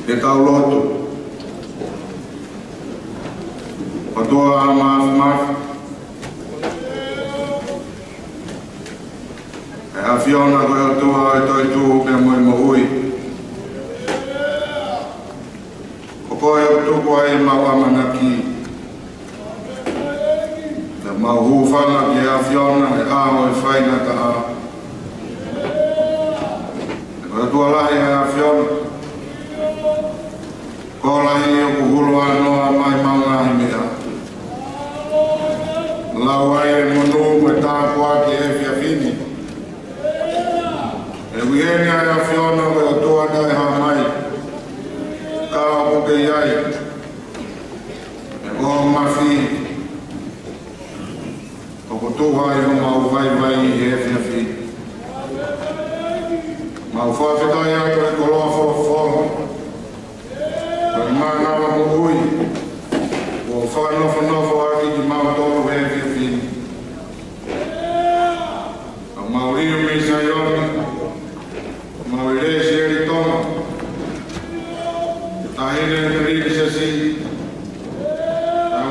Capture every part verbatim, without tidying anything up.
Ke tau lotu. ʻOtua Māfimafi, ʻa e ʻAfiona ko e ʻOtua ʻo e toetuʻu pea mo e moʻui. Ko koe ʻoku tuku ai ʻemau ʻamanaki. Pea mau hūfanga ki he ʻAfiona he ʻaho ʻo e faingataʻa. Ko e ʻOtua lahi ʻa e ʻAfiona. Ko e lahi ʻoku hulu ʻa e noa mai ʻemau ngaahi meʻa. Lau ai e monū mo e tāpuaki he efiafi ni. He ʻoku ʻi heni ʻa e ʻAfiona ko e ʻOtua taʻehāmai. Ka ʻoku kei ʻi ai ʻa e ʻohomafi ʻoku tuʻu ai ʻemau vaivai he efiafi ni. Mau fakafetaʻi atu he koloa folofola, ko e mānava moʻui kuo fakanofonofo ʻaki kimautolu he efiafi ni. Ka mau liliu mei Saione, mau ʻi Lesieli Tonga, Taʻahine Pilinisesi,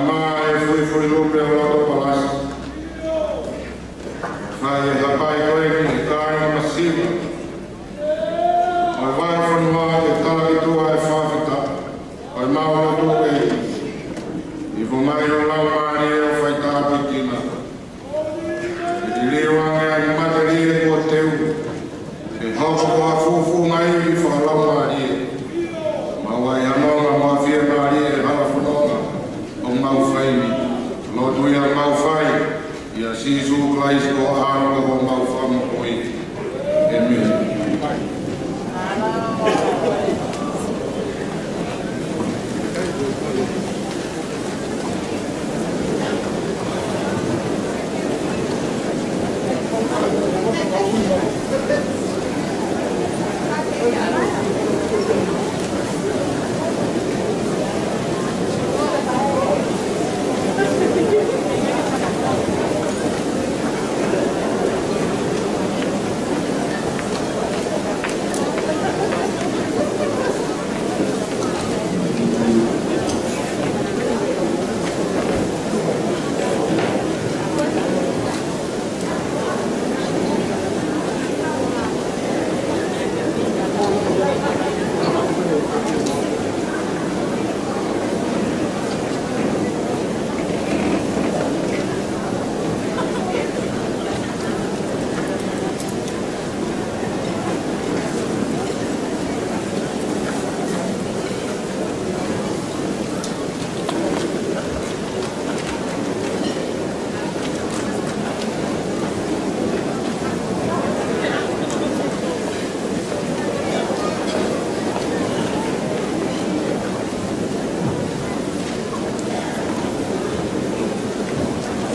ʻa e Fuifuilupe ʻo Loto Palasi. Fai e hapai ko eni he kāinga masiva ʻo e vahefonua ke tala ki tuʻa e fakafetaʻi ʻo ʻemau lotu ʻEiki. Ifo mai ho Laumālie ʻo fai tāpuekina. Ke liliu ange ʻa e matelie kuo teu, ke hoko ko ha fuʻu fuʻu ngaahi ivi fakalaumālie. Mau ʻai ha nonga mo ha fiemālie he hala fononga ʻoku mau fai ni. Lotu ia ʻoku mau fai ʻia Sīsū Kalaisi ko e ʻAlo ko homau Fakamoʻui. ʻĒmeni.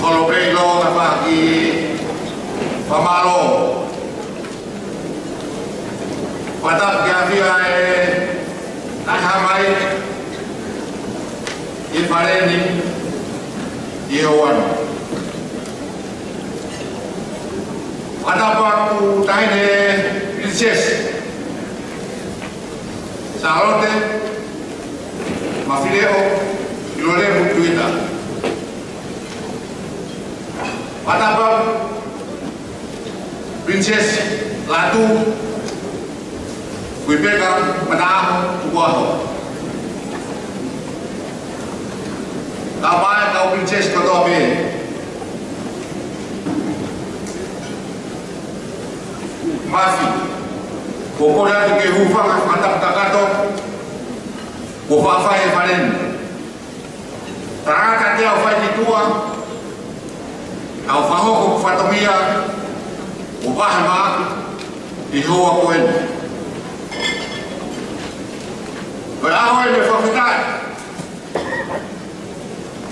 Kolo pē ʻilo ka paki fakamālō. Fakatapu ki he ʻAfio ʻa e taʻehāmai ʻi he fale ni ʻi he ʻaho ni. Fakatapu atu Taʻahine Pilinisesi Sālote Mafileʻo ʻIlolemu Tuita. Fakatapu Pilinisesi Lātū Kuipeka Mataʻaho Tukuʻaho. Ka ʻi ai e kau pilinisesi kotoa pē. Mafi, ʻoku ou kole atu ke u hūfanga he fakatapu kakato kuo faʻa fai he fale ni. Tangata ke u fai ki tuʻa, ʻa e fakahoko ʻeku fatongia ʻo vahe maʻaku ʻi he houa ko eni. Ko e ʻaho eni ʻo e fakafetaʻi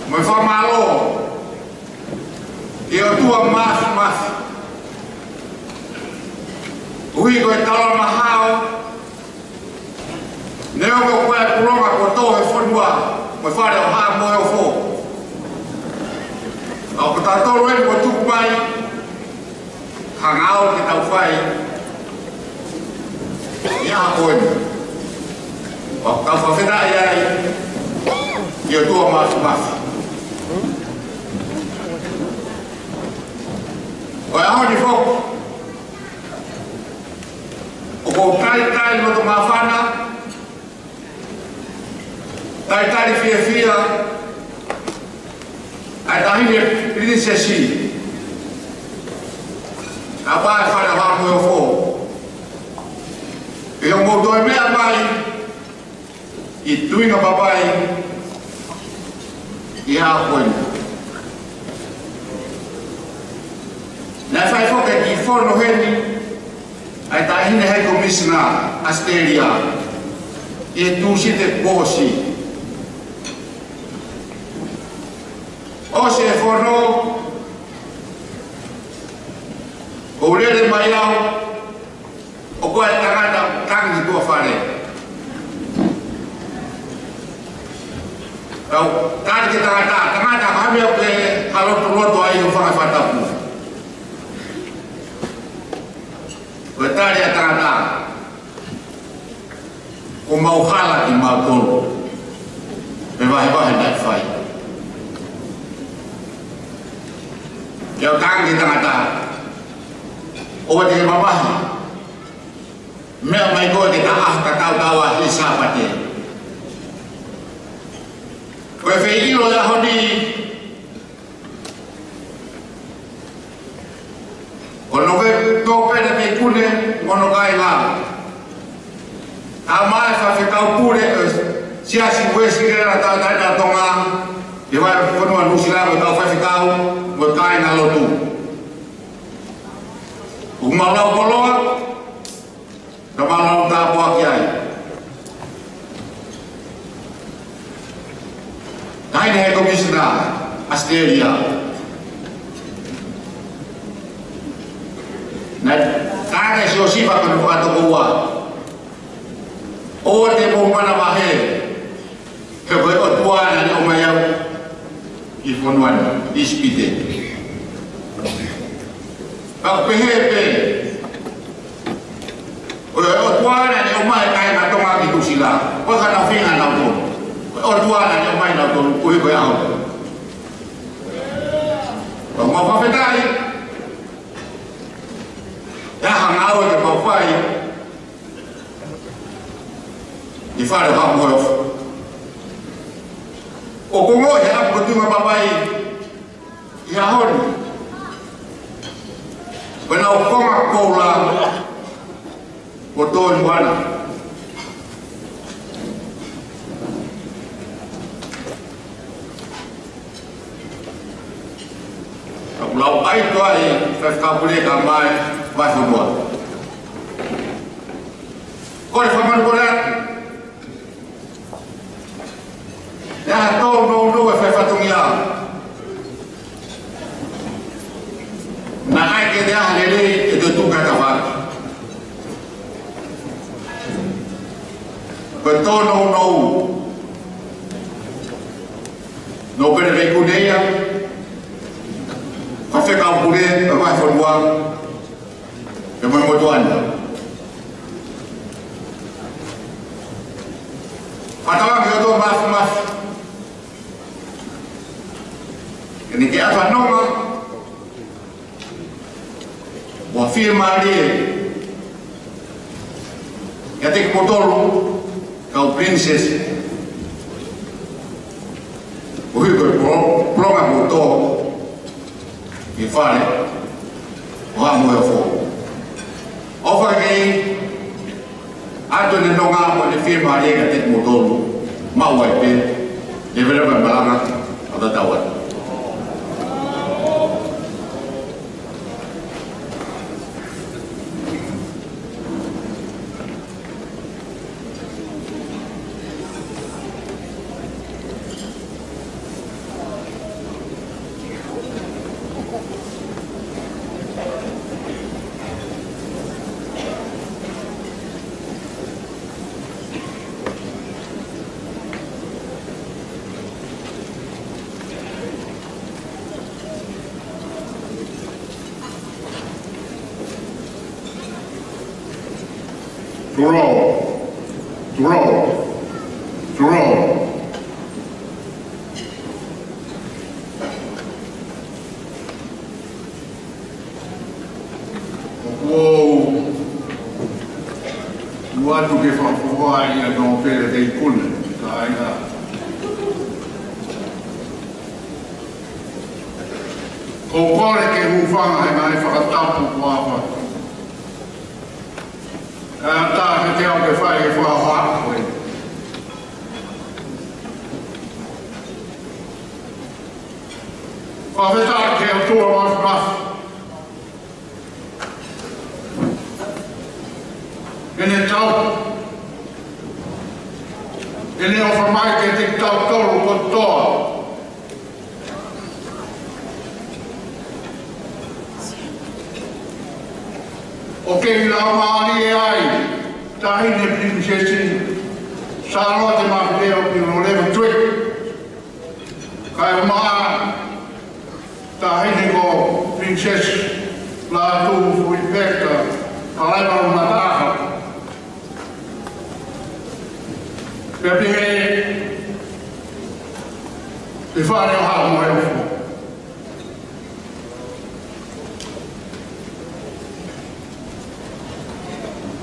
mo e fakamālō ki he ʻOtua Māfimafi. Koeʻuhi ko e talamahaʻo, neongo ko e pulonga kuo tō he fonua mo e fale ʻo Haʻa Moheofo, ka ko tautolu eni kuo tuku mai ha ngāue ke tau fai ʻi he ʻaho ko eni. ʻOku ou fakafetaʻi ai ki he ʻOtua Māfimafi. Ko e ʻaho ni foki, ʻoku ou talitali loto māfana, talitali fiefia, ʻa e Taʻahine Pilinisesi ʻa Paea Fale ʻo Haʻa Moheofo, ʻi hoʻomou toe meʻa mai ʻi Tuinga Papai ʻi he ʻaho ko eni. Naʻe fai foki e kiʻi fono heni ʻa e Taʻahine High Commissioner ʻAositelēlia ʻi he Tūsite kuo ʻosi. ʻOsi e fono, ʻoku ou lele mai au, ʻoku ʻi ai e tangata tangi tuʻa fale. Kau tali ki he tangata, tangata, ko e hā e meʻa ʻoku ke hā loto loto ai ʻo fanga fakatapu? Ko e tali ʻa e tangata, ʻoku mau hala kimautolu mei he vahevahe naʻe fai. Pea u tangi ki he tangata, ʻoua te ke mamahi. Meʻa mai koe ke ta ʻaho kakato ʻaho Sāpate. Ko e fie ʻilo e ʻaho ni, ko Nōpele Veikune mo hono kāinga. Tama e faifekau pule ʻo e Siasi Uēsileliana Tauʻatāina ʻo Tonga, ʻi he Vahefonua Nuʻusila, mo e kau faifekau mo e kāingalotu. ʻOku mau lau koloa, ka mau lau tāpuaki ai. Taʻahine High Commissioner ʻAositelēlia. Naʻe tala ʻe Siosifa ko hono fakatokoua, ʻoua te mou manavahē, he ko e ʻOtua naʻa ne ʻomai au ki he fonua ni, ʻi ʻIsipite. Pea u pehē pē, ko e ʻOtua naʻa ne ʻomai e kāinga Tonga ki Nuʻusila, ko e hā naʻa nau feinga nautolu? Ko e ʻOtua naʻa ne ʻomai nautolu, ko e, ko e ʻaho. Pea mau fakafetaʻi, ʻi he ngāue kuo mau fai ʻi Fale ʻo Haʻa Moheofo. ʻOku ou ongoʻi he ʻapi ko Tuinga Papai ʻi he ʻaho ni, ko ʻenau konga koula kuo tō ʻi muʻa na. Ka u lau ai to ai, faifekau pule kae ʻumaʻā e vahefonua. Kole fakamolemole atu. Naʻe ʻi ai ha tōnounou ʻe fai fatongia. Naʻe ʻikai ke ʻi ai ha lelei ʻe tuʻu ki he tafaʻaki. Ko e tōnounou, Nōpele Veikune ia, faifekau pule ʻo e vahefonua, pea mo e motuʻa ni. Fakatauange ki he ʻOtua Māfimafi ke ne kei ʻatu ha nonga mo ha fiemālie kiate kimoutolu kau Pilinisesi, koeʻuhi ko e polo-, polonga kuo tō ʻi Fale ʻo Haʻa Moheofo. ʻOfa ke ʻatu ʻene nonga mo ʻene fiemālie kiate kimoutolu, maʻu ai pē, leveleva e malanga, ʻo tatau atu. Tulou, tulou. Atu ke fakafofongaʻi ʻa e nōpele kei kune, ka ai ʻa. ʻOku ou kole ke hūfanga he ngaahi fakatapu kuo ʻoatu. Kae ʻatā kiate au ke fai e fakahohaʻa ko ē. Fakafetaʻi ki he ʻOtua Māfimafi. ʻEne tau. ʻEne ʻofa mai kiate kitautolu kotoa. ʻOku kei laumālie ai, Taʻahine Pilinisesi Sālote Māfileo Pilolevu Twigg. Kae ʻumaʻā Taʻahine ko Pilinisesi Lātūfuipeka Kalaivalu Mataʻaho. Pea pehē ʻe Fale ʻo Haʻa Moheofo.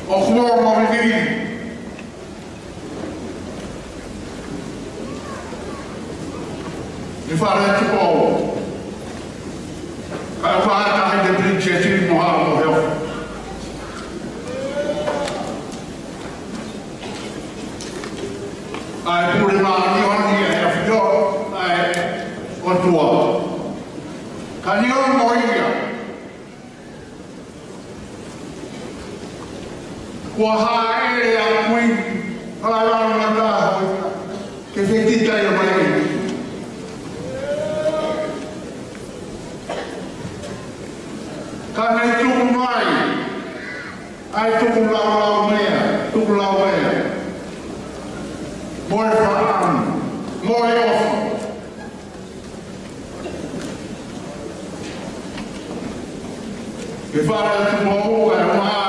ʻOku ou moʻui ʻi Fale Tupou. Kae ʻumaʻā Taʻahine Pilinisesi mo Haʻa Moheofo. ʻA e pule māʻoniʻoni ʻa e ʻAfio, ʻa e ʻOtua. Ka neongo ia, kuo hāʻele ʻa e Kuini, Kalaivalu Mataʻaho ia, ke fekitaia mai. Ka ne tuku mai ʻa e tukulaulau meʻa, tukulaulau meʻa. Mo e fakaʻamu, mo e ʻofa. ʻI Fale Tupou, ʻa e ʻumaʻā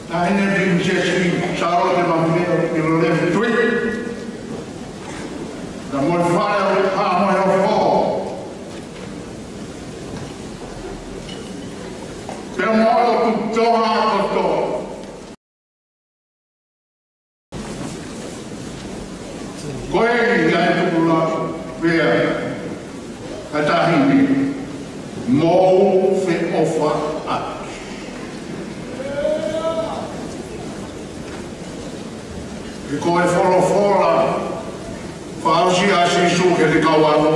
Taʻahine Pilinisesi Sālote Māfileo Pilolevu Twigg. Pea mo e Fale ʻo Haʻa Moheofo. Pea mo e ʻOtu Tonga kotoa. Ko eni ʻa e tukulaulau meʻa, ʻa Taʻahine, mou feʻofaʻaki. He ko e folofola fakaʻosi ʻa Sīsū ki heʻene kau ako,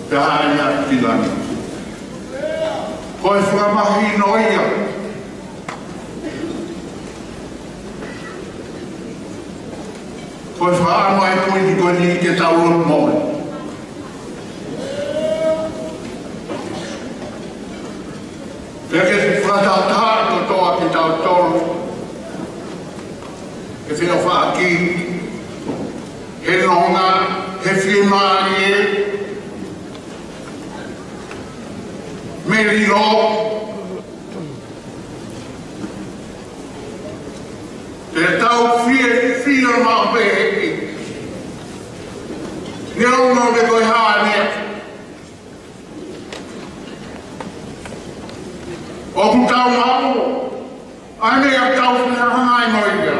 pea hāʻele atu ki langi. Ko e fakamahino ia. Ko e fakaʻamu ʻa e Kuini ko eni ke tau lotu moʻoni. Pea ke fakatahataha kotoa kitautolu. Ke feʻofaʻaki, he nonga, he fiemālie, melino, pea tau fie, fiemaʻu pē ʻe he ʻEiki. Neongo pe ko e hā e meʻa. ʻOku tau maʻu, ʻa e meʻa ʻoku tau fehangahangai mo ia.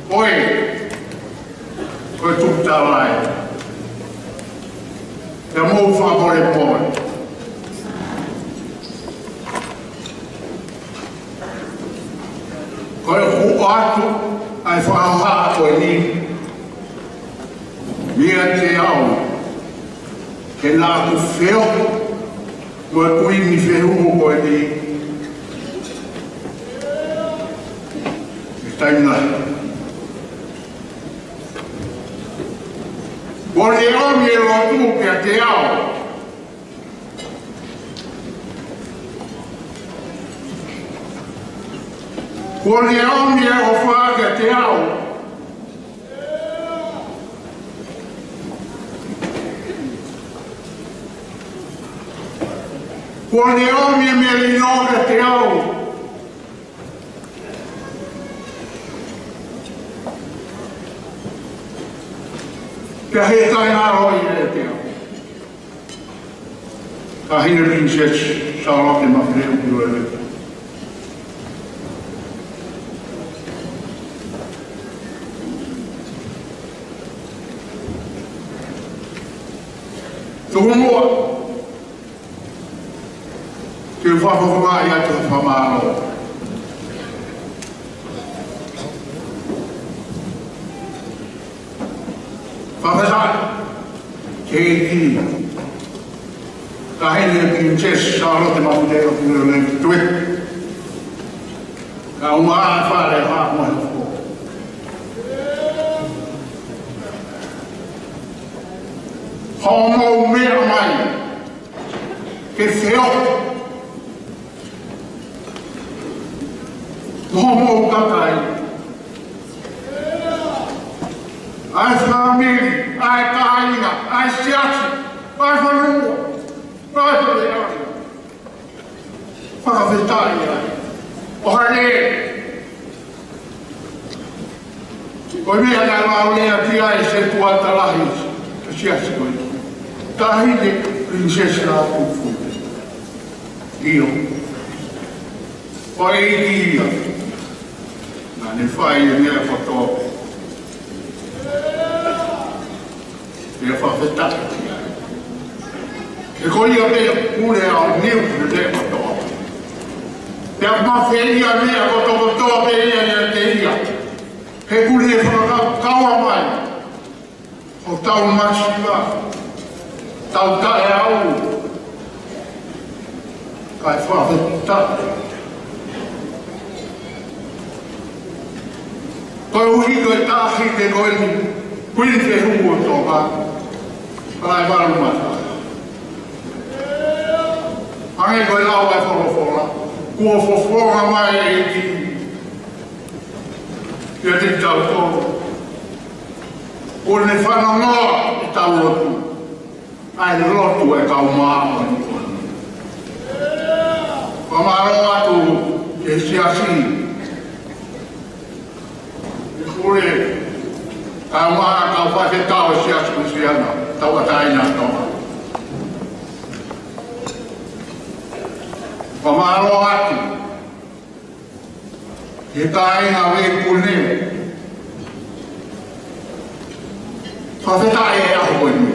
ʻOi, ko e tuku tala ē. Pea mou fakamolemole. Ko e ʻoatu ʻa e fakahohaʻa ko eni meiate au, ke naʻa ku feohi mo e Kuini fehuhu ko eni. He taimi lahi kuo ne ʻomi e lotu kiate au. Kuo ne ʻomi e ʻofa kiate au. Kuo ne ʻomi e melino kiate au. Pea he taʻengalo ia ʻiate au. Taʻahine Pilinisesi Sālote Māfileo Pilolevu. Tuku muʻa ke u fakafofongaʻi atu ha fakamālō. Fakafetaʻi ki he ʻEiki, Taʻahine Pilinisesi Sālote Mafileʻo Pilolevu Tuʻiʻi, kae ʻumaʻā e Fale ʻo Haʻa Moheofo. Hoʻomou meʻa mai ke feohi mo hoʻomou kakai, ʻa e fāmili, ʻa e kāinga, ʻa e siasi, ʻa e fonua, ʻa e puleʻanga. Fakafetaʻi ai. ʻO hangē ko e meʻa naʻe lea ki ai e setuata lahi ʻo e siasi ko eni, Taʻahine Pilinisesi Lātūfuipē. ʻIo, ko e ʻEiki ia naʻa ne fai e meʻa kotoa pē. Pea fakafetaʻi ki ai. He ko ia pē ʻoku pule ʻa e niu ki he meʻa kotoa pē. Pea mafeia meʻa kotokotoa pē ia ʻiate ia. He ʻoku ne fakakaukau mai hotau masiva, hotau taʻeʻaonga, kae fakafetaʻi. Koeʻuhi ko e Taʻahine ko eni, Kuini Fehuhu ʻo Tonga, kae valu mata. Hangē ko e lau ʻa e folofola, kuo fofonga mai e ʻEiki kiate kitautolu, kuo ne fanongoa ʻetau lotu, ʻa e lotu ʻa e kau māʻoniʻoni. Fakamālō atu ki he siasi, ki he pule, kae ʻumaʻā e kau faifekau ʻo e Siasi Uēsiliana Tauʻatāina ʻo Tonga. Fakamālō atu ki he kāinga ʻo e Veipune. Fakafetaʻi he ʻaho ko eni.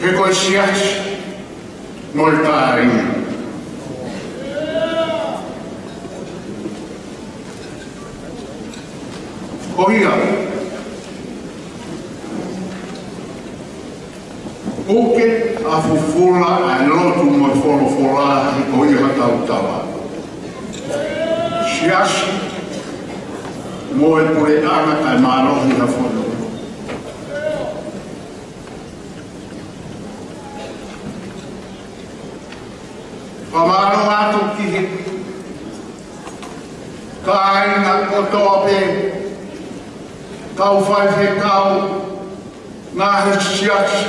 He ko e siasi mo e kāinga. Ko ia, ʻoku ke ʻa fufula ʻa e lotu mo e folofola, he ko ia ha tautala. Siasi mo e puleʻanga kae mālohi ha fonua. Fakamālō atu ki he kāinga kotoa pē, kau faifekau, ngaahi siasi.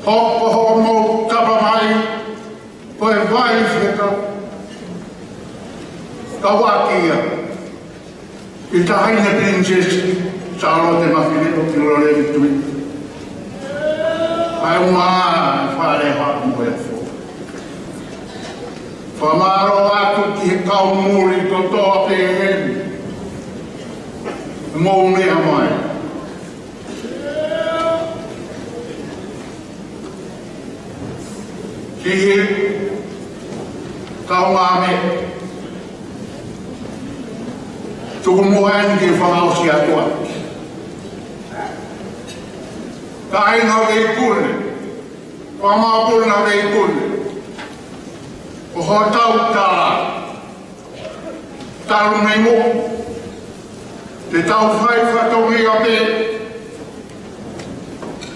Hoko hoʻomou tapa mai, ko e vai fekau, kau ʻaki ia ki he Taʻahine Pilinisesi Sālote Mafileʻo Pilolevu Tuʻiʻi, kae ʻumaʻā e Fale ʻo Haʻa Moheofo. Fakamālō atu ki he kau muli kotoa pē heni, mou meʻa mai. Ki he kaungāmeʻa, tuku muʻa eni ke fakaʻosi atu ai. Kāinga Veipune, Fanga Mapuna Veipune, ko hotau tala talu mei muʻa, te tau fai fatongia pē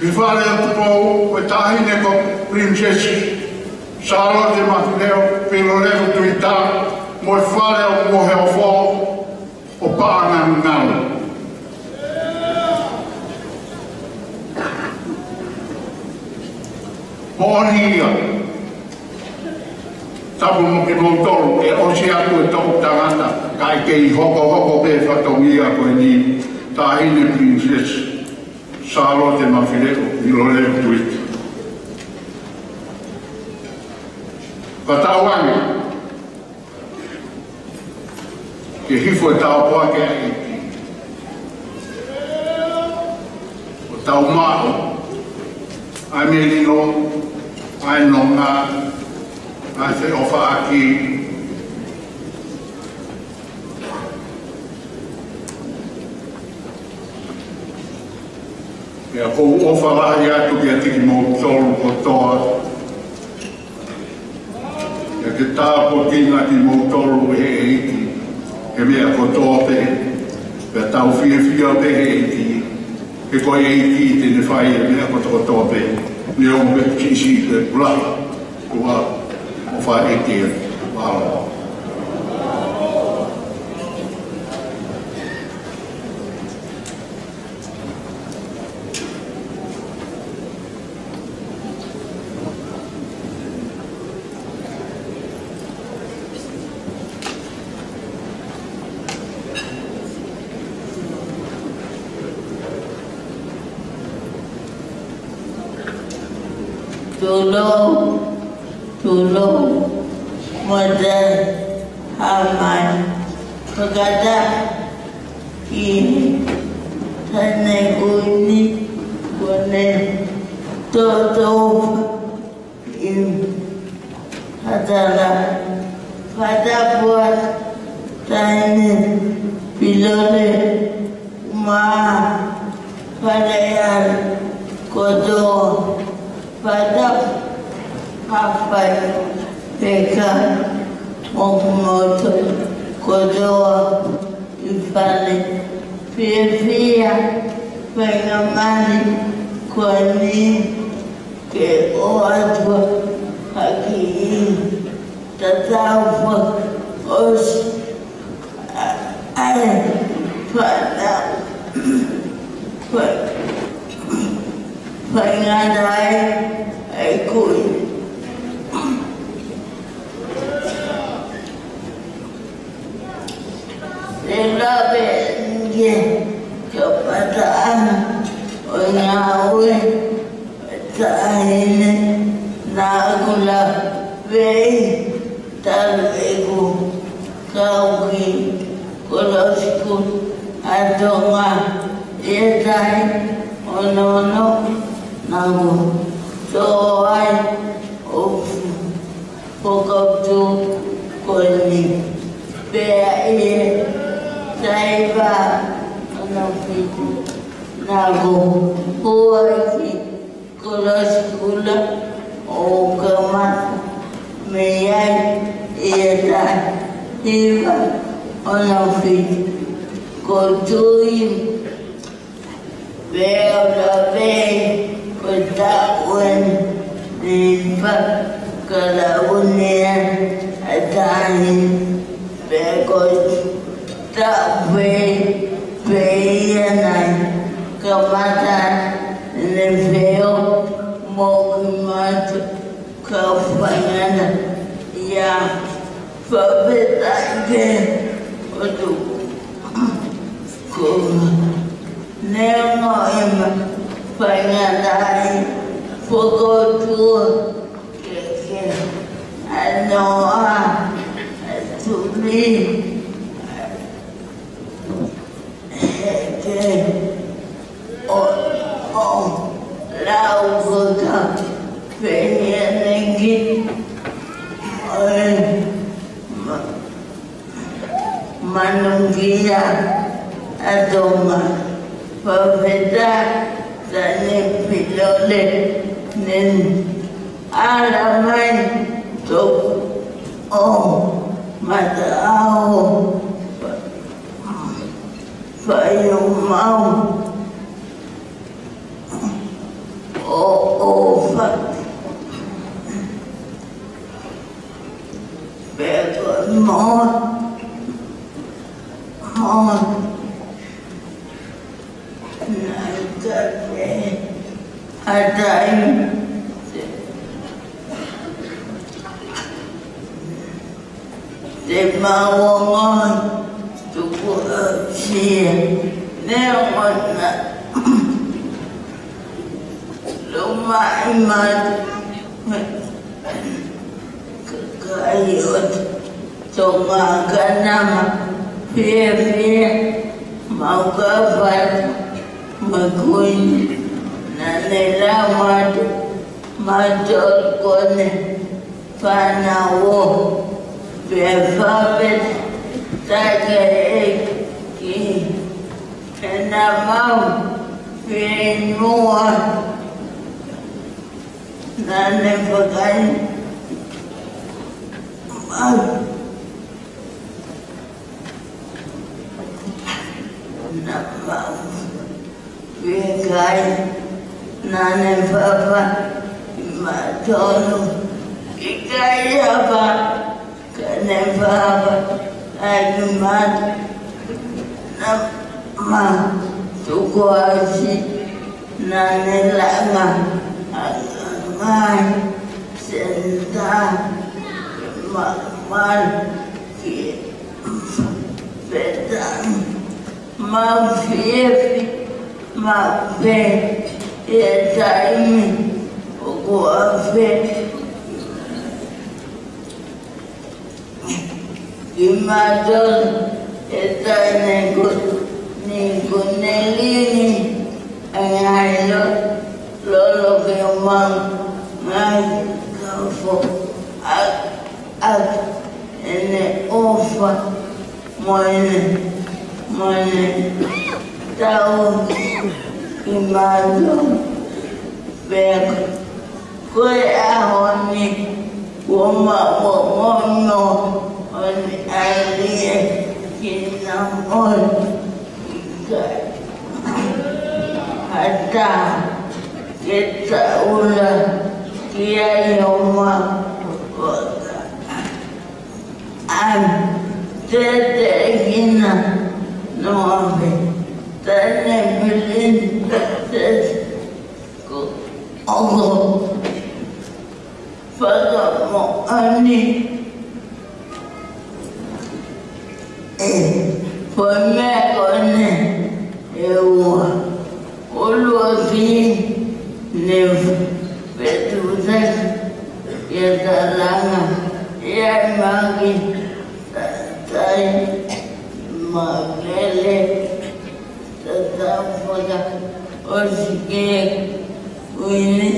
ki he Fale ʻo Tupou, ko e Taʻahine ko Pilinisesi Sālote Mafileʻo Pilolevu Tuʻiʻi, mo e Fale ʻo Moheofo ʻo Paʻangangangu. Moʻoni ia. Tapu mo kimoutolu, ʻe ʻosi atu e toʻutangata, kae kei hokohoko pē fatongia ko eni, Taʻahine Pilinisesi Sālote Mafileʻo Pilolevu Tuʻiʻi. Fakatauange ke hifo e tāpuaki ʻa e ʻEiki, ʻo Tau maʻu ʻa e melino, ʻa e nonga, ʻa e feʻofaʻaki. Pea ʻoku ou ʻofa lahi atu kiate kimoutolu kotoa. Pea ke tāpuekina kimoutolu ʻe he ʻEiki he meʻa kotoa pē. Pea tau fiefia pē he ʻEiki, he ko e ʻEiki te ne fai e meʻa kotokotoa pē. Neongo pē siʻisiʻi pe lahi, ʻoku ʻofa ʻEiki ʻa e ʻAlo. Tulou, tulou, mate, hamai, fakata, ki, tane kuni, kone, toto, im, hatala, fata puat, taine, pilole, ma, faleal, kotoa, fata, hafai, peka, mokumoto, kotoa, ʻi fale, fiefia, faingamālie, ko eni, ke ʻoatu ha kiʻi tatau fakaʻosi ʻa e fānau, fa-, faingataʻa ʻa e kui. Te u lave ki he kamataʻanga ʻo e ngāue taʻahine naʻa ku lave ai talu ʻeku kau ki he Kolosi Kula ʻa Tonga ʻi he taʻu ono ono, naʻa ku tō ai ʻo fokoutua ko eni. Pea ʻi he taʻu hiva ono fitu naʻa ku hū ai ki he Kolosi Kula ʻo kamata mei ai ʻi he taʻu hiva ono fitu. Ko e tui pea u lave ai ko e taʻu eni ne fakalauni ai ʻa e taʻahine, pea ko e taʻu pē, pē ia naʻe kamata ʻene feohi mo kimautolu kau faingataʻa. ʻIo, fakafetaʻi ki he ʻOtua. Ko e neongo ʻema faingataʻaʻia, fokoutua kehekehe, ʻa e noa, ʻa e tuli, ʻa e heke, ʻo, ʻo, lau kota, pehē ange ki he, ʻo e, ma-, manukia ʻa Tonga. Fakafetaʻi Tane Pilole ne ala mai toki ʻo mataʻao Faiumau ʻo, ʻo fa-, pea ko e mo, mo, naʻe kave ʻa e taimi te mau ongoʻi tukuʻausia. Neongo naʻa luma ʻi mata kakai ʻo Tonga, ka naʻa mau fiefia, mau kau fata mo e kui. Tēlā matu, mātuʻa ko ʻene fānau ʻo pea fakafetaʻi ki he ʻEiki, he naʻa mau fieinua naʻa ne fakaʻi mau. Naʻa mau fiekaia naʻa ne fakaʻi mautolu ki he kaihaʻa, ka ne fakaʻi matu. Naʻa mau tukuakiʻi naʻa ne langa ʻa e ngaahi senitā ke ma-, malu ki he fetani. Mau fiefia maʻu pē he taimi ʻoku ʻafeʻi kimautolu ʻe he Taʻahine ko Nikoneli ni, ʻa e ngaahi lo-, lolo ke mau ngaahi kafo ʻa, ʻa ʻene ʻofa mo ʻene, mo ʻene tauhi kimautolu. Pea ko e ʻaho ni, kuo mau ongoʻi ʻoku ne ʻalu ʻo kinamoʻi, ʻikai ha taha ke taʻofi ia ʻi homau fakaʻamu. Teteʻekina noa pē, Taʻahine Pilinisesi ko ʻOko, fakamoʻoni ē, ko e meʻa ko eni ʻe ua. ʻUluaki, ne fetuʻutaki ʻi he talanga ʻi ai maki tatai makele. Tatau fakaʻosi ki he kuini,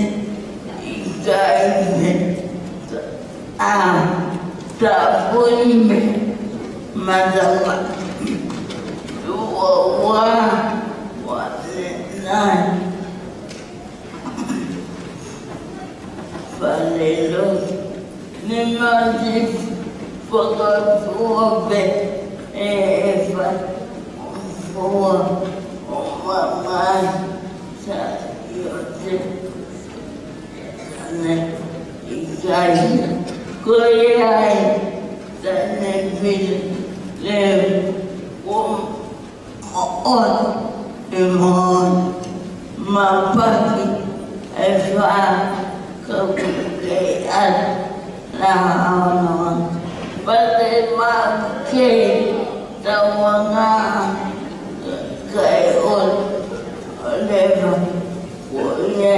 ʻikai pē ʻa, tāpuni mei matama. Ua ua ua nai. Falelotu. Ne mau fakafua pē ʻe he fai fua ʻo mamahi Saiote. Naʻe ʻikai ko ia ai, Taʻahine Pili, le ko ʻo ʻoe ʻe moʻoni mapaki e fā ka kuke ʻa lahaono. Pate ma ke tauanga kai ʻo leva ko ia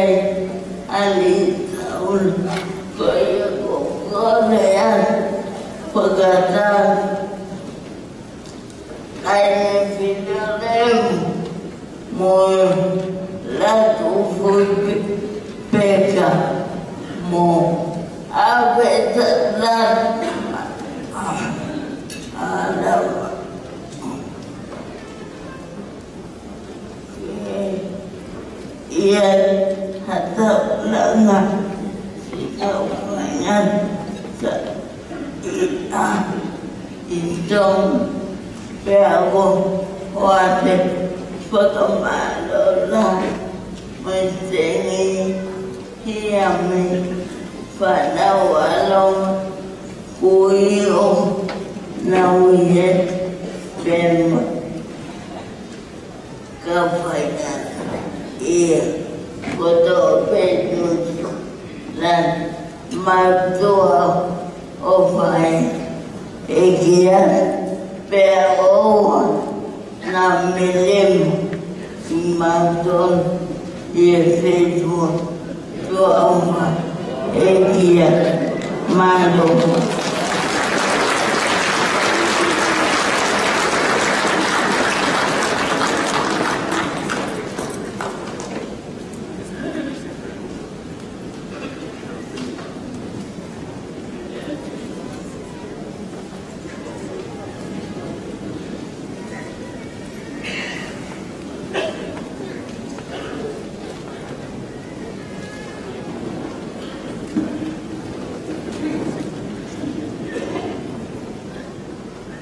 ʻa e taula ko ia ko Kolea fakatau. Kaine Filelemu mo Latu Fuipi Peka mo Aveta Latu Alava. ʻIa hata langa si au mai an sa ʻi a ʻi tong pea ko hoate fakamālō lahi mai tengi hia mai fānau ʻa Longa kui ʻo Naui he pema. Ka fai ʻa ia ko tō pē tutu lan mātuʻa ʻo fai e kia pea ʻoua naʻa melemo ʻi mātuʻa ʻi he feituʻu. Tuʻa ʻofa e kia mālō.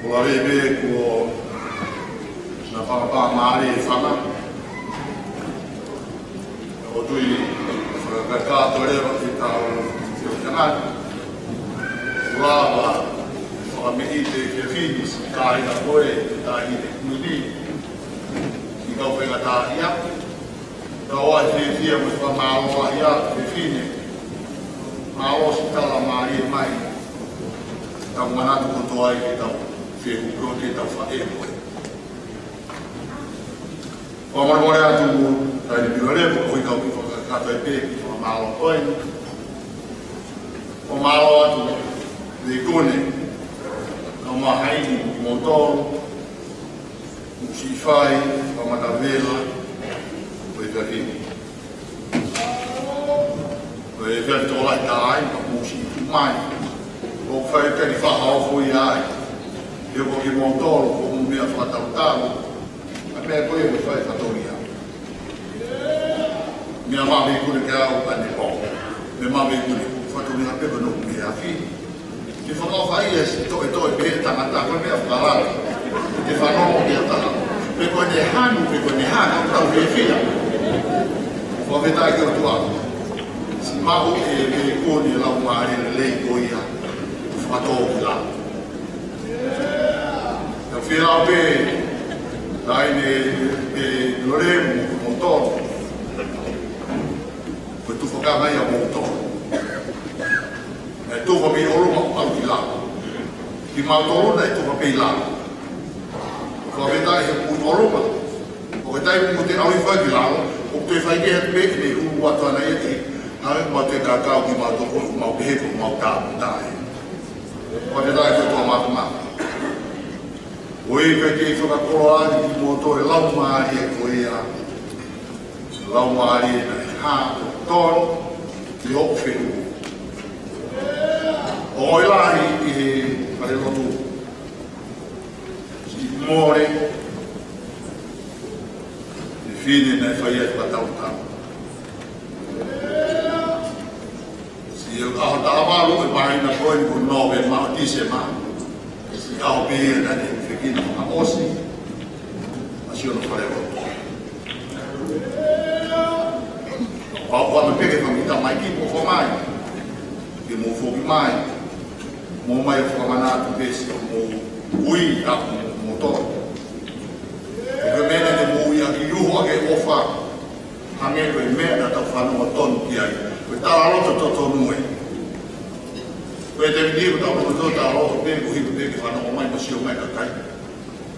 Lave pē kuo na fakapā mālie fanga. ʻOku ou tui fakakakato leva kitautolu ʻi he ʻaho ni. Lava fakameʻite ke finis, kāinga ko ē, kāinga ko eni. ʻI kau fengataʻaʻia. Kau ai fiefia mo fakamālō ai ʻa e fefine. Mālō siʻi tala mālie mai. Tau manatu kotoa ai ke tau fehuʻi ko ē ke tau faʻē ko ē. Fakamolemole atu, Taʻahine Pilolevu, ko e kau kiʻi fakakakato ʻi he pē kiʻi fakamālō ko eni. Fakamālō atu, Leikone, kau maheni, kimoutolu, Siʻi fai, fakamatavela, ko e tafi. Ko e tafi tō lai tā ai, ma kuo siʻi tuʻu mai. ʻOku fai ke ni fakaofo ia ai. He ko kimoutolu, ko hoʻomou meʻa fakatalutalu. ʻA e meʻa ko ia ʻoku fai fatongia. Meʻa maʻu ʻe Leikone kia au ʻanepō. Meʻa maʻu ʻe Leikone, fatongia pē ko ē ʻoku ne afi. Ke fakaʻofa ia siʻi toʻetoʻe pē tangata ko e meʻa fakalala. Ke fanongo ki ai taha. Pe ko ʻene hanu, pe ko ʻene hanu, tau fiefia. Fakafetaʻi ki he ʻOtua. Siʻi maʻu ʻe Leikone e laumālie lelei ko ia. Fakatōkilalo. Tau fie lau pē, Taʻahine Pilolevu mo kimoutolu. Ko e tufakanga ia ʻomoutolu. Naʻe tufa mei ʻolunga ʻo ʻalu ki lalo. Kimautolu naʻe tufa pē ʻi lalo. Fakafetaʻi he ʻoku ʻi ʻolunga. ʻO ka taimi ʻoku te ʻalu hifo ai ki lalo, ʻoku te fai ke atu pē ʻene ʻulu atu ʻana ia ki, ʻa e mau te kakau kimautolu ʻoku mau pehē ko mau tāpuekina. Fakafetaʻi ki he ʻOtua Māfimafi. ʻOi, ʻikai ke fakakoloa ʻa kimoutolu e laumālie ko ia. Laumālie naʻe hā ʻo tonu ʻi hoʻo fehuʻi. ʻOi lahi ʻi he falelotu. Siʻi Mole. Fefine naʻe fai ai e fakatalutalu. Siʻi ʻaho taha valu ʻo e māhina ko eni ko Nōvema, Tīsema. Siʻi ʻaho pē ia naʻe fekina fakaʻosi. ʻA siʻono falelotu. Pau pau pē ke fai mai ki ʻofa mai. Ke mou foki mai. Mou ō mai ʻo fakamanatu pē siʻomou ui ʻa kimoutolu. Ko e meʻa naʻa mou ui ʻaki ʻi uho ʻa e ʻofa. Hangē ko e meʻa naʻa tau fanongo tonu ki ai. Ko e talaloto totonu ē. Ko e taimi ni ko ʻetau loto talaloto pē, ko e hiki pē ke fanongo mai mo sio mai kakai.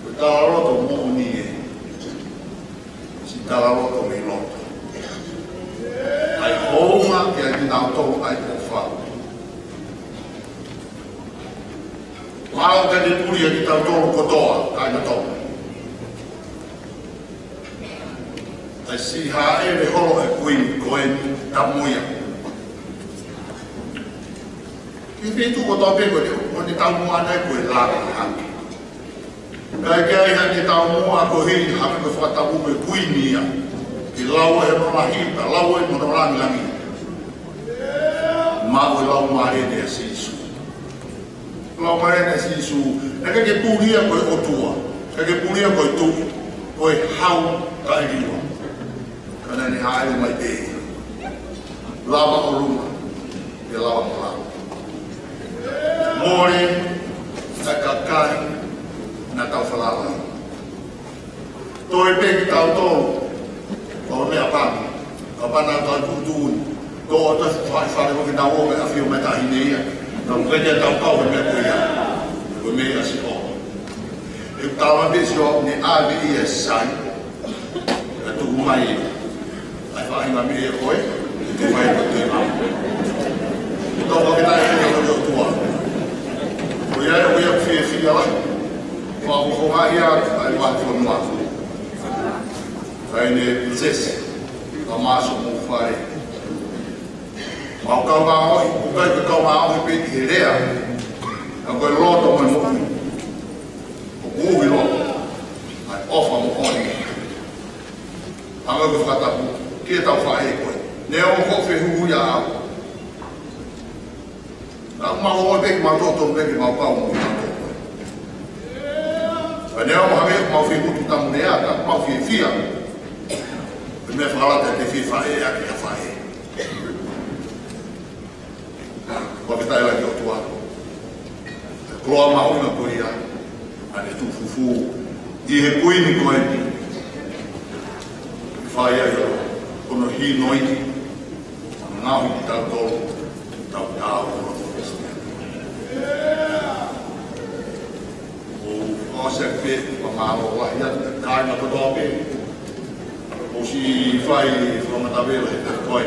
Ko e talaloto moʻoni ē. Siʻi talaloto mei loto. ʻA e hounga kiate kinautolu ʻa e ʻofa. Mālō ka te puli ʻa kitautolu kotoa, kāinga Tonga. ʻA e siʻi hāʻele holo e Kuini ko eni, tamu ia. Ki he feituʻu kotoa pē ko eni, ko eni taumuʻa ʻana ko e laka hake. Kae kehe ʻa e taumuʻa ko eni hake ko e fakatapu ko e Kuini ia. Ke lau e hono lahi, ka lau e hono langilangi. Maʻu e laumālie ʻa Sīsū. Laumālie ʻa Sīsū, naʻe ʻikai ke puli ia ko e ʻOtua, ʻikai ke puli ia ko e Tuʻi, ko e Hau Taʻeliua. Ka naʻa ne hāʻele mai pē ia. Lava ʻolunga, pea lava mo lalo. Mole, ʻa e kakai, naʻa tau falala ai. Toe pē kitautolu, ʻo meʻa pāmu, ka pana tau tuʻutuʻuni, ko ʻo tau fai fale ko kinautolu ʻa e ʻafio mai Taʻahine ia, ka ʻoku ʻikai te tau kau he meʻa ko ia, ko e meʻa ia siʻo. ʻE tala pē siʻo ne ʻave ia sai, ka tuku mai ia. ʻAi faʻahinga meʻa ko ē, te fai ko te ma. Tau fakafetaʻi ki he ʻOtua. Ko ia, ko ia fiefia lahi. Fakafofonga ia, ʻa e vāhenga fonua. Taʻahine Pilinisesi, ka maso mo fai. Mau kau maʻohi, ʻoku ʻikai ke kau maʻohi pē ʻi he lea. Ka ko e loto mo e moʻui. ʻOku ʻuhi loto. ʻA e ʻofa moʻoni. Hanga ko e fakatapu, ke tau faʻē ko ē. Neongo ko e fehuhu ia au. Naʻa mau ō pē ki mautolu pē ke mau kau mo kitautolu. Pea neongo hangē ʻoku mau fie kutu tamu lea, ka ʻoku mau fiefia. Ko e meʻa fakalata ke fie faʻē ʻaki ʻa faʻē. Fakafetaʻi lahi ki he ʻOtua. Ko e koloa mahuʻinga ko ia, ʻa ʻene tuʻu fufū ʻi he kuini ko eni. Fai ai ʻa hono hinoʻi, ngaohi kitautolu, tau tau, ʻo ʻosi pē, fakamālō lahi atu ki he kāinga kotoa pē. ʻOsi fai fakamatavela he taha ko ē.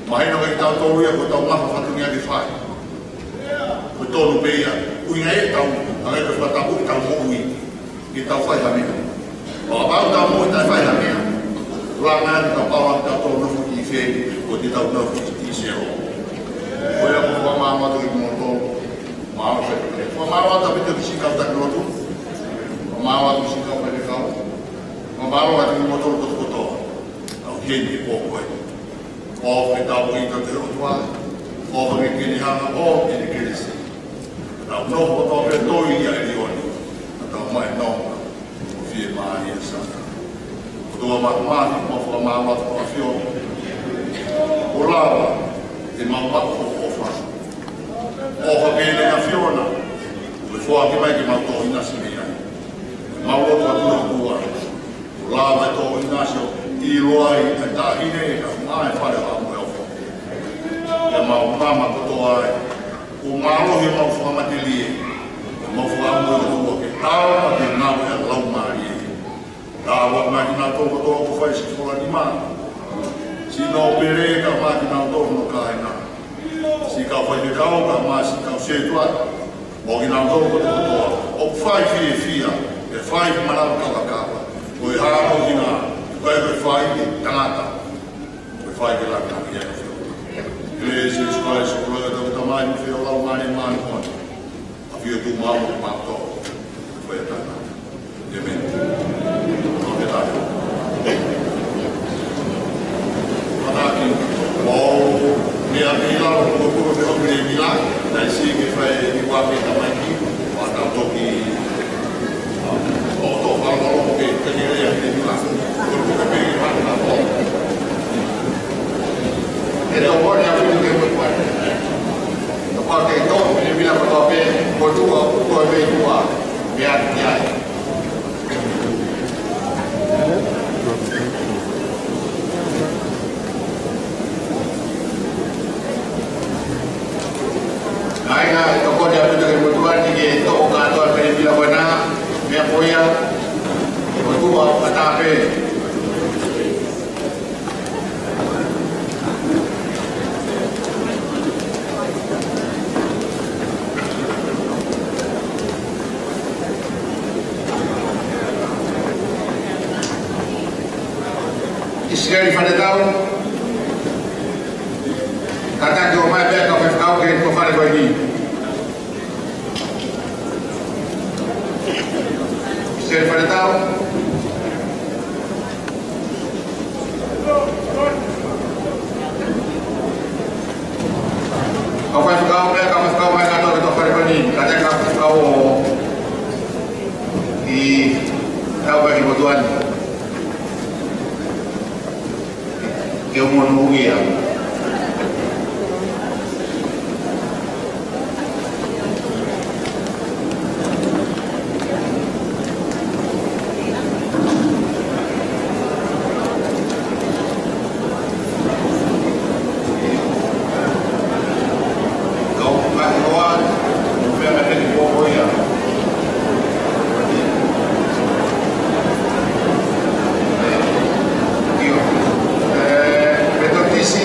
Mahino kiate kitautolu ia ko ʻetau ngafa fatongia ke fai. Ko e tonu pē ia, ʻuhinga ʻetau, ʻa e ke fakatapu ʻetau moʻui, ke tau fai ha meʻa. ʻO kapau ʻoku tau moʻui taʻe fai ha meʻa, langa ʻetau pau ʻa kitautolu nofo ʻi fē, ʻo te tau nofo ʻi selo. Ko ia ʻoku ou fakamālō atu kiate kimoutolu, mālō fai. Fakamālō atu ʻaupito ki he siʻi kau taki lotu. Fakamālō atu ki he siʻi kau faifekau. Fakamālō atu kiate kimoutolu kotoa. ʻOku heni he pō ko ē. ʻOfa ke tau ʻita ki he ʻOtua, ʻofa ke kei hanga ʻo ʻene kelesi. Tau nofo kotoa pē ʻi he ʻEiki ʻa ʻIsileli, ʻo tau maʻu e nonga ʻo e fiemālie ʻa e Sāpate. ʻOtua Māfimafi, mau fakamālō atu ki he ʻAfiona. ʻOku lava ke mau maʻu hoʻo ʻofa. ʻOfa pē ʻEiki ʻAfiona, ʻoku ke foaki mai ke mau tō ʻinasi mei ai. Mau lotu atu ʻOtua, ʻoku lava e tō ʻinasi ʻo ʻiloa ai ʻa e taʻahine kae ʻumaʻā e fale ʻo ʻAmoʻeofo. Pea mau mama kotoa ai, ʻoku mālohi ʻemau fakamatelie, ʻemau fakaʻamu ʻOtua ke tau ʻa e ngāue ʻa e Laumālie. Tau ʻa e ngaahi nā tō kotoa ʻoku fai siʻi fola nima, siʻi nōpele kae ʻumaʻā kinautolu hono kāinga. Siʻi kau faifekau kae ʻumaʻā siʻi kau sētuata. Mo kinautolu kotoa ʻoku fai fiefia, ʻe fai manava kavakava. Ko e hā hono ʻuhinga, ʻikai ko e fai ʻe tangata, ko e fai ke laka ia. Kelesi ʻa Sīsū Kalaisi, ko e ʻofa ʻa e ʻOtua ko e Tamai, mo e feohi ʻa e Laumālie Māʻoniʻoni, ʻafio atu mo kimoutolu. Ko e tana. ʻĒmeni. Ko e tana. Manaki, mau meʻa mei lalo, ko e kolo te hoki le mila, naʻe siʻi ke fai ni wa ke tamaiki, wa tau toki, ʻo tō fala fala ke, ke le mila, ko e kolo ke mei hana ko. ʻE tau kole ʻaupito ke mo kuai. Tau kole ke tō, le mila ko tō pē, ko tua, ko e mei tua, meʻa ki ai. Kāinga, tokoni ʻaupito ke motuʻa ni ke toʻo kātoa pē pila ko ena, meʻa ko ia, ke motuʻa ʻo kata pē. ʻIsileli Fanetau, kātaki ʻo ʻomai pē kau faifekau ki he fale ko eni. ʻIsileli Fanetau. Kau faifekau pē, kau faifekau mai kātoa ki he fale ko eni, kātaki kau faifekau ʻo ʻi kau pē ki motuʻa ni. Ke u monūʻia. Kau faifekau, mo fea me peni kō ia. ʻIo, ē, Metotisi,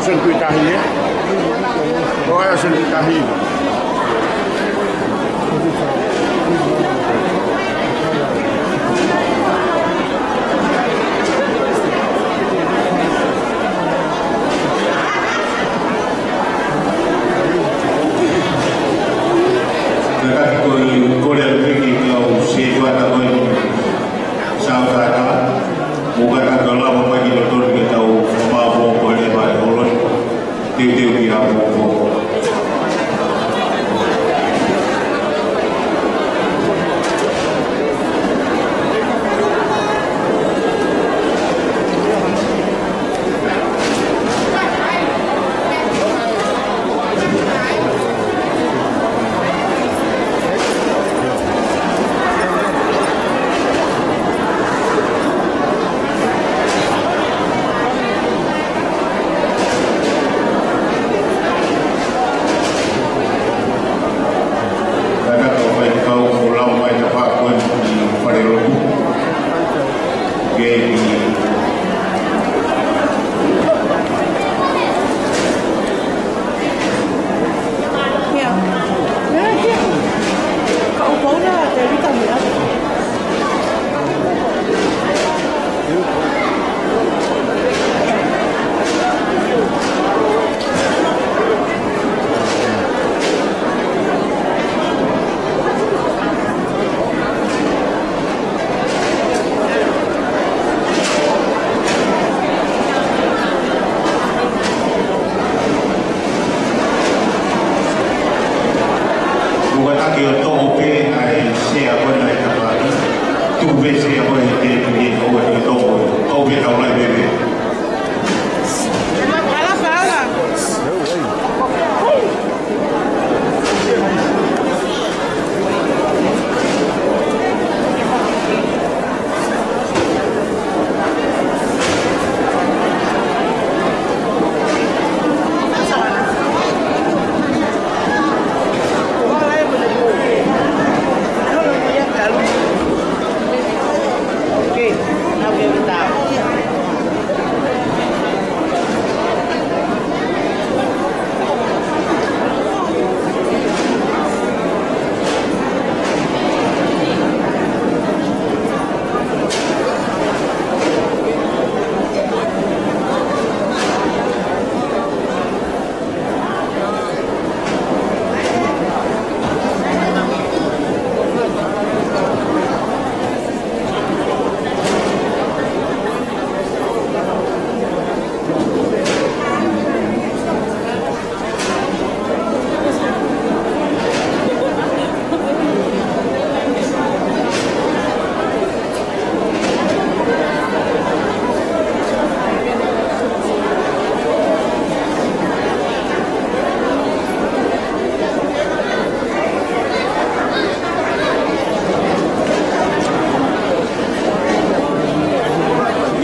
Sēniti ʻe taha, ē? ʻOku ʻi ai e sēniti ʻe taha. Kātaki ko e kole atu pē ki he kau sētuata ko eni. Sautata, mou kātaki ʻo lava mai ki loto ni ke tau fakamaʻopoʻopo e leva ʻa e holo ni. Teuteu ki he ʻaho ko. Kātaki ʻo fai e kau ʻo lau mai e tafaʻaki ko eni ki he falelotu. Ke ki Mou kātaki ʻo toʻo pē ʻa e sea ko ena ʻi he tafaʻaki. Tuku pē sea ko ena he tēpile, ʻoua te ke toʻo. Toʻo pē, tau lahi pē pē.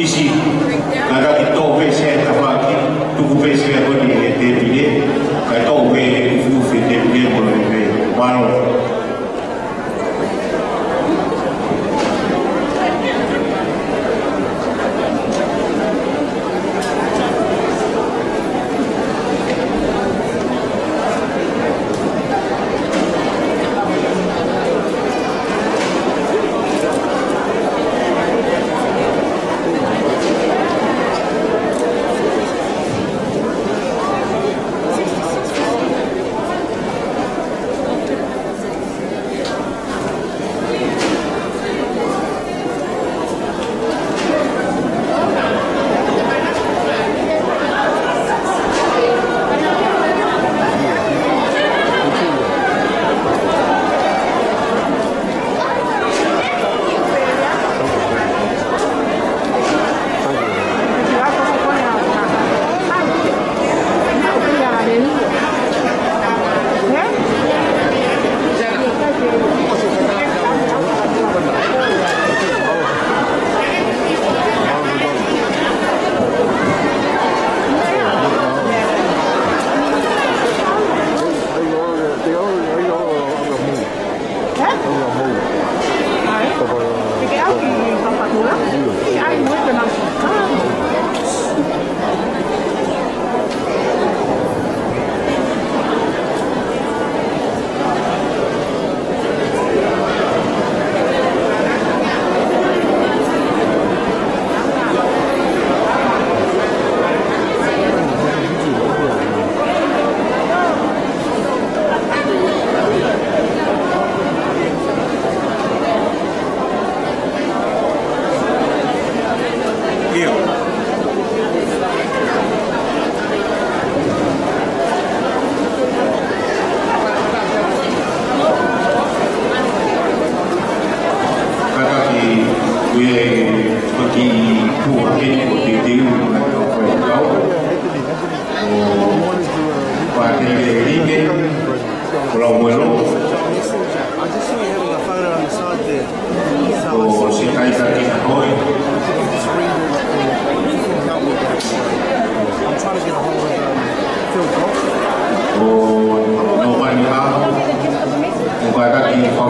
ʻIsi, kātaki toʻo pē sea he tafaʻaki, tuku pē sea ko eni he tēpile, kae toʻo pē ʻufiʻufi he tēpile mo e pē. Mālō.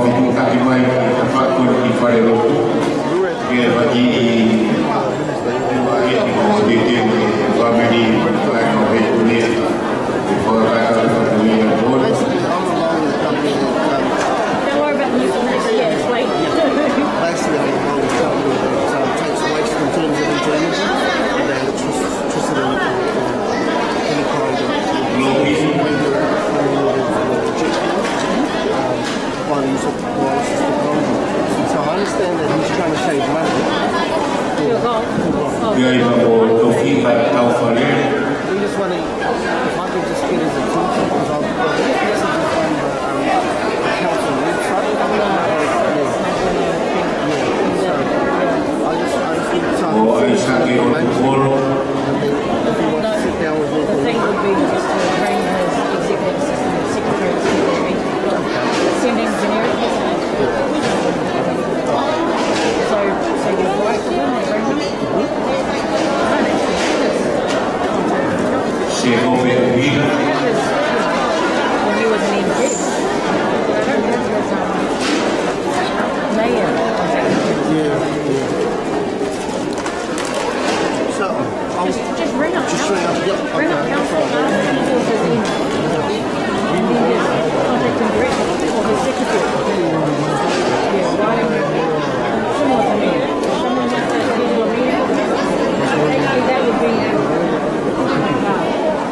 Fetūʻaki mai ki he tafaʻaki ko eni ki falelotu. Ke faki i, i, i, i, i, family, Don't worry about the music. Yeah, it's late. Basically, I'm a company that, um, takes waste in terms of enjoyment, and then just, just sort of, uh, any kind of, um, while you sort of, while it's just a problem. So I understand that he's trying to save money. You're gone. You're gone. Ia i ka ko toki ka tau fale. We just wanna, if I could just get his attention, because I've got messages on the, um, the council website. Yeah. Yeah, so I just, I just need to O ai sake o tu kolo. If he wants to sit down with me. The thing would be just to bring his executive assistant, secretary, secretary, send engineering. So, so you work with him and bring him? Se hope it be. When he was an M P. Mayor. Yeah, yeah. So, I'll just, just ring up. Just ring up, yep, okay. Ring up council, ask them if there's an email. And then just contact them directly or his secretary. Yeah, why don't you, similar to me. Someone just says, "Here's your email." That would be, uh,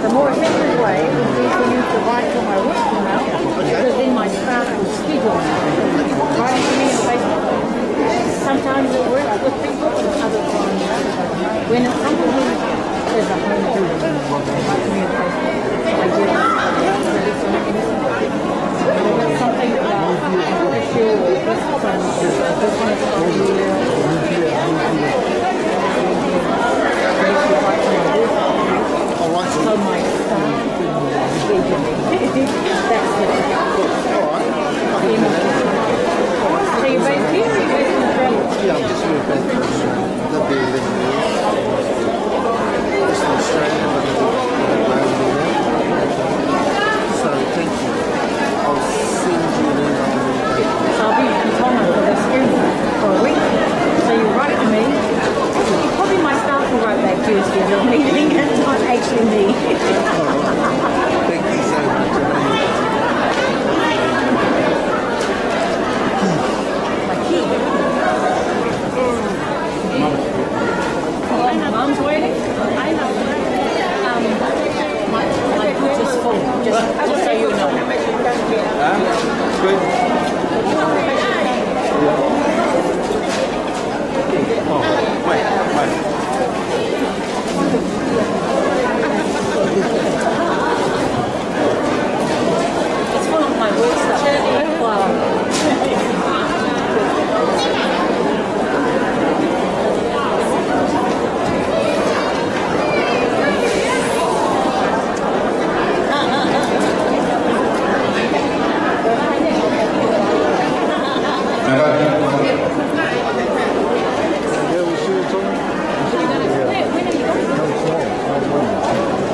the more effective way would be for you to write to my work email, because then my staff will schedule it. Writing to me on Facebook. Sometimes it works with people, and other times when it's someone who is a home group, like me, I do something about this issue or this, this one is from you. All right. So my staff That's it. All right. I can do that. So you're based here or you're based in Australia? Yeah, I'm just here, but not there living here. Just in Australia, but I'm around here now. So thank you. I'll send you an email. So I'll be in Tonga for this week, for a week. So you write to me. Probably my staff will write back to you if there's anything. It's not actually me. Thank you so much. Mom's waiting. I know. Um, my, my foot is full. Just, just so you know. Huh? Good. Oh, wait, wait. It's full of my work stuff. Wow.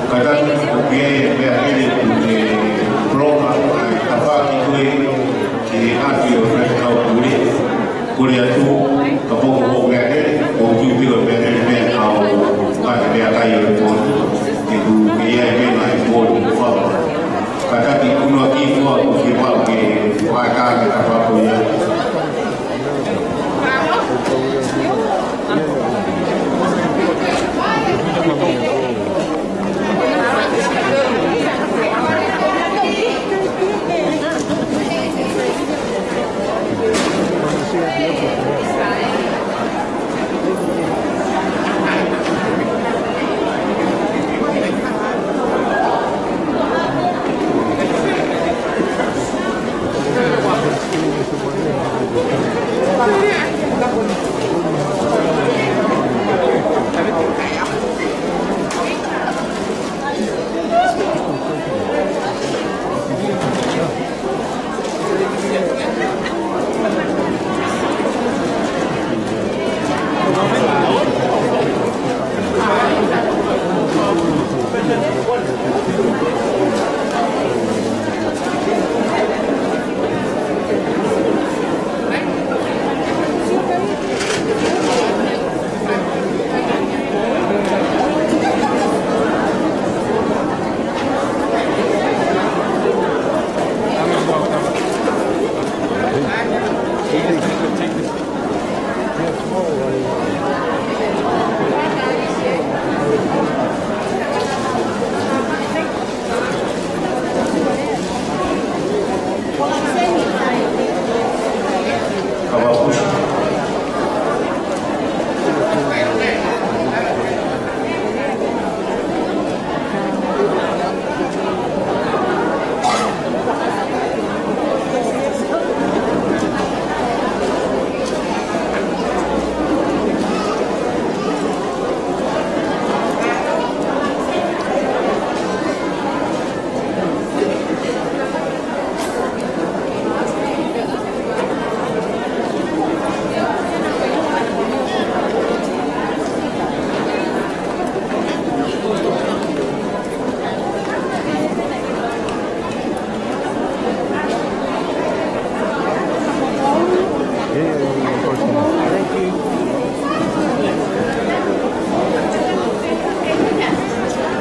Kātaki, ʻoku ʻi ai e meʻalele ʻoku ne bloka ʻa e tafaʻaki ko ē ki he ʻapi ʻo e faifekau pule. Kole atu, kapau ko hoʻo meʻalele, ʻoku ou tui ko e meʻalele meʻa ka ʻoku ʻi ai e meʻakai ʻo e board. He ʻoku ʻi ai e meʻa ʻi he board ʻoku fapa. Kātaki, ʻunuaki koā ʻoku ke pau ke fakaʻatā e tafaʻaki ko ia.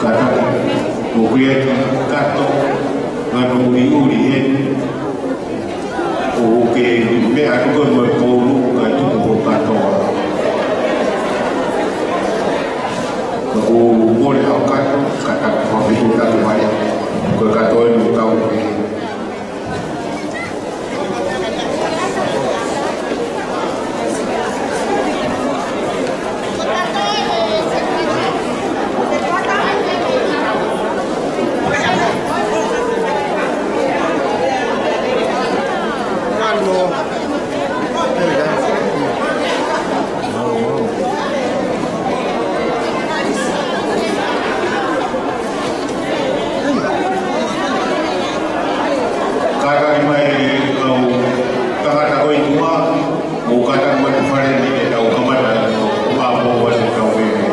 Kātaki, ko ia ki kato, ngano uli uli heni. ʻOku ke meʻa atu koe mo e poulu, ka tuku ho kātoa. Ka ʻoku mole hao kato, kātaki, fakafeʻiloaki mai. Ko e kātoa eni ʻoku tau ʻi ai. Kātaki mai e kau tangata ko ē ʻi tuʻa, mou kātaki mai ki fale ni ke tau kamata ʻo maʻu ʻa e kau pehē.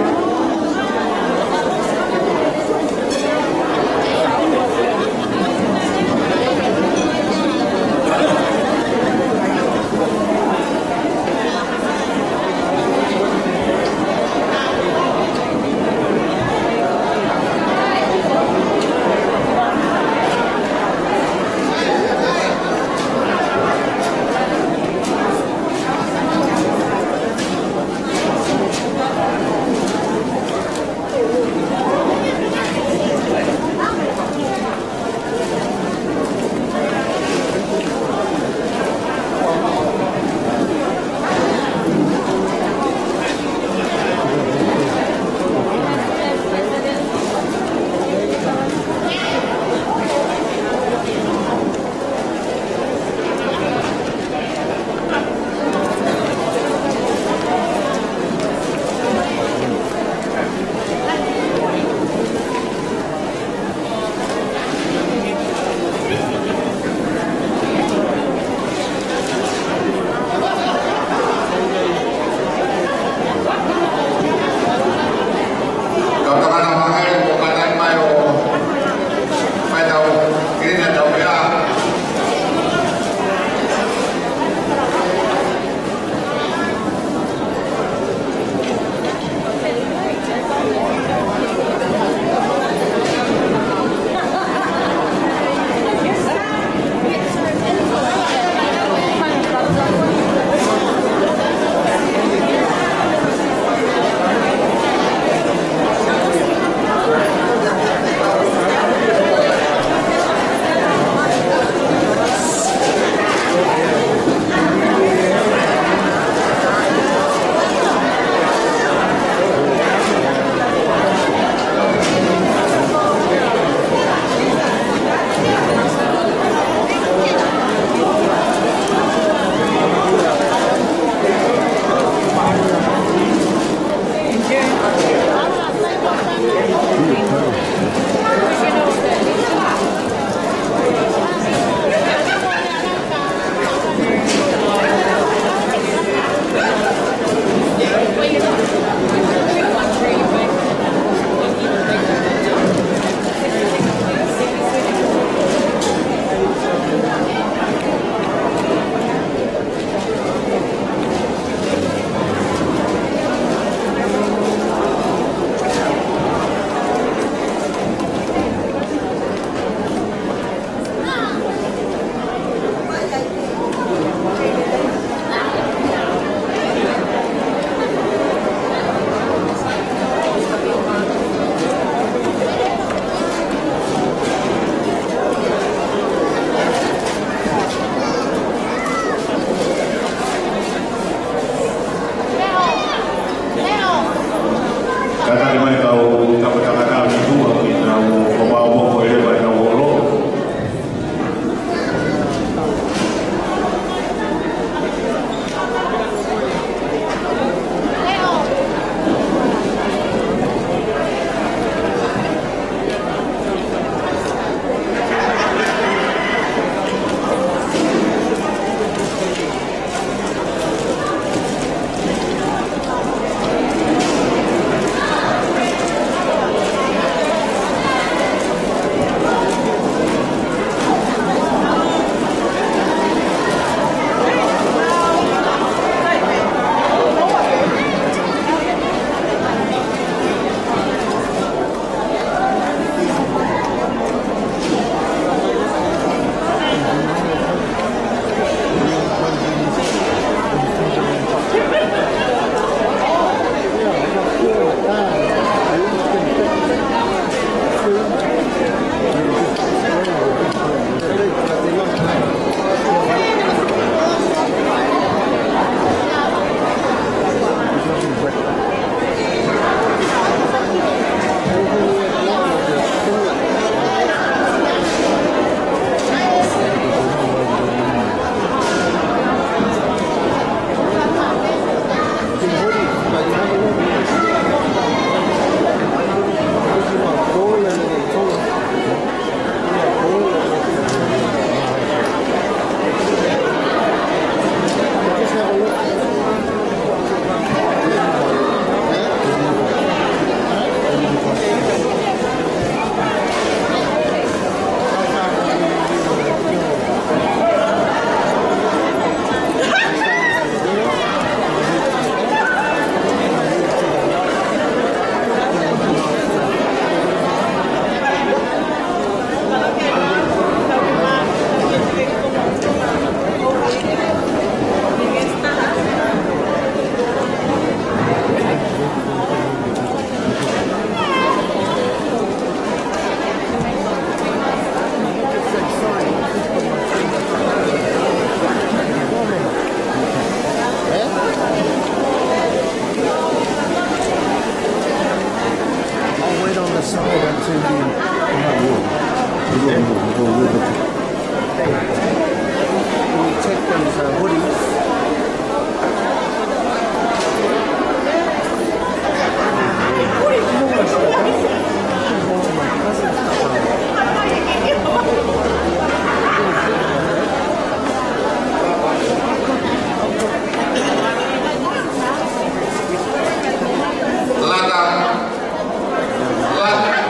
Lata. Lata.